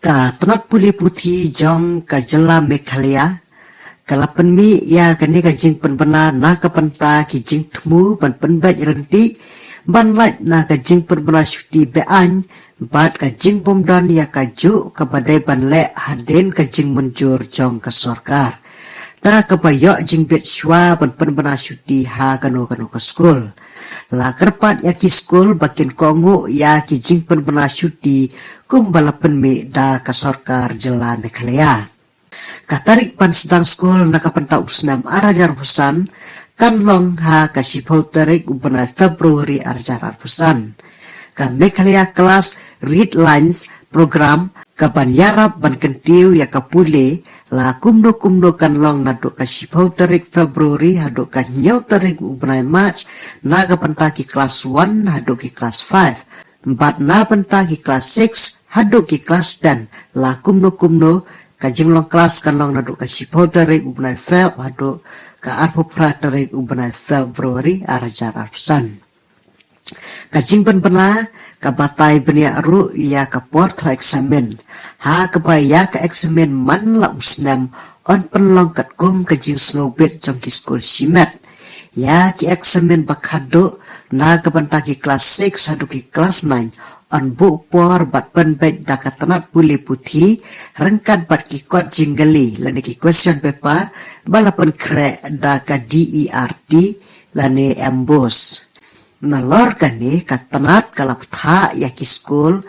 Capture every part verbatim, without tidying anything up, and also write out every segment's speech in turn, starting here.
Ka tnat pule puthi jong ka jylla Meghalaya ka la pynmih ïa kane ka jingpynbna na ka bynta ki jingthmu ban pynbeit ryntih ban lait na ka jingpynbna shuti be-aiñ bad ka jingbymdon ïa kajuh kaba dei ban leh hadien ka jingmynjur jong ka sorkar. Da kaba ïoh jingbit shuwa ban pynbna shuti ha kano kano ka skul. La kyrpad ïa ki skul ba kin kohnguh ïa ki jingpynbna shuti kumba la pynmih da ka sorkar jylla Meghalaya. Ka tarik ban sdang skul na ka bynta u snem ar hajar arphew san kan long ha ka shiphew tarik u bnai February ar hajar arphew san. Ka Meghalaya Class Read Lines Program ka ban ïarap ban kyntiew ïa ka pule la kumno kumno kan long naduh ka shiphew tarik February haduh ka hynñiew tarik u bnai March na ka bynta ki klas one haduh ki klas five. Bad na bynta ki klas six haduh ki klas ten la kumno kumno ka jinglong klas kan long naduh ka shiphew tarik u bnai Feb haduh ka arphew phra tarik u bnai February ar hajar arphew san. Ka jingpynbna ka batai bniah ruh ïa ka por thoh eksamin. Ha kaba ïa ka eksamin man la u snem yn pynlong katkum ka jingsngewbit jong ki skul shimet. Ïa ki eksamin ba khadduh na ka bynta ki klas six haduh ki klas nine yn buh por bad pynbeit da ka tnat pule puthi ryngkat bad ki kot jingkylli lane ki question paper ba la pynkhreh da ka D E R T lane MBOSE. Nalor kane ka tnat ka la bthah ïa ki skul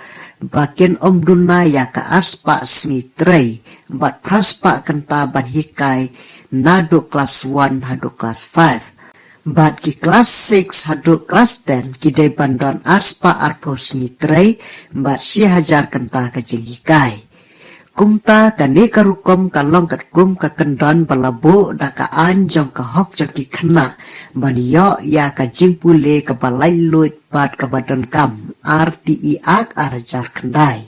ba kin ym duna ïa ka arspah sngi trei bad phraspah kynta ban hikai naduh klas one haduh klas five. Bad ki klas six haduh klas ten ki dei ban don arspah arphew sngi trei bad shi hajar kynta ka jinghikai. Kumta kane ka rukom ka long katkum ka kyndon ba la buh da ka aiñ jong ka hok jong ki khynnah ban ïoh ïa ka jingpule kaba laitluid bad kaba donkam, RTE Act ar hajar khyndai.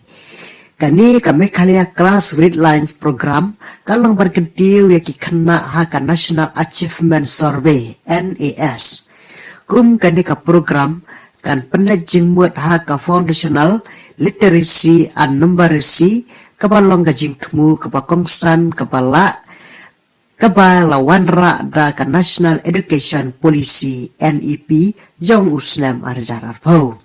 Kane ka Meghalaya Class Read Lines Program ka long ban kyntiew ïa ki khynnah ha ka National Achievement Survey, NAS. Kum kane ka program kan pynleit jingmut ha ka foundational literacy and numeracy kaba long ka jingthmu kaba kongsan kaba la kaba la wanrah da ka National Education Policy, NEP, jong u snem ar hajar arphew.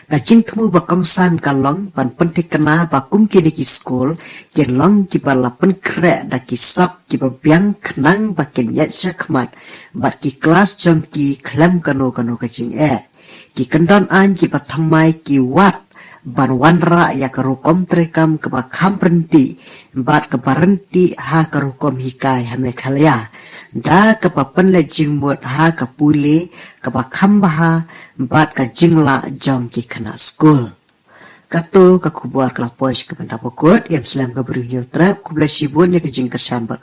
Ka jingthmu ba kongsan ka long ban pynthikna ba kum kine ki skul kin long kiba la pynkhreh da ki sap kiba biang khnang ba kin ïaid shakhmat bad ki klas jong ki khlem kano kano ka jingeh. Ki kyndon aiñ kiba thymmai ki wad ban wanrah ïa ka rukom treikam kaba kham ryntih bad kaba ryntih ha ka rukom hikai ha Meghalaya da kaba pynleit jingmut ha ka pule kaba kham bha bad ka jinglah jong ki khynnah skul. Kato ka khubor ka la poi sha ka bynta ba kut. Ïa slem ka bri Hynñiewtrep, khublei shibun ïa ka jingkyrshan bad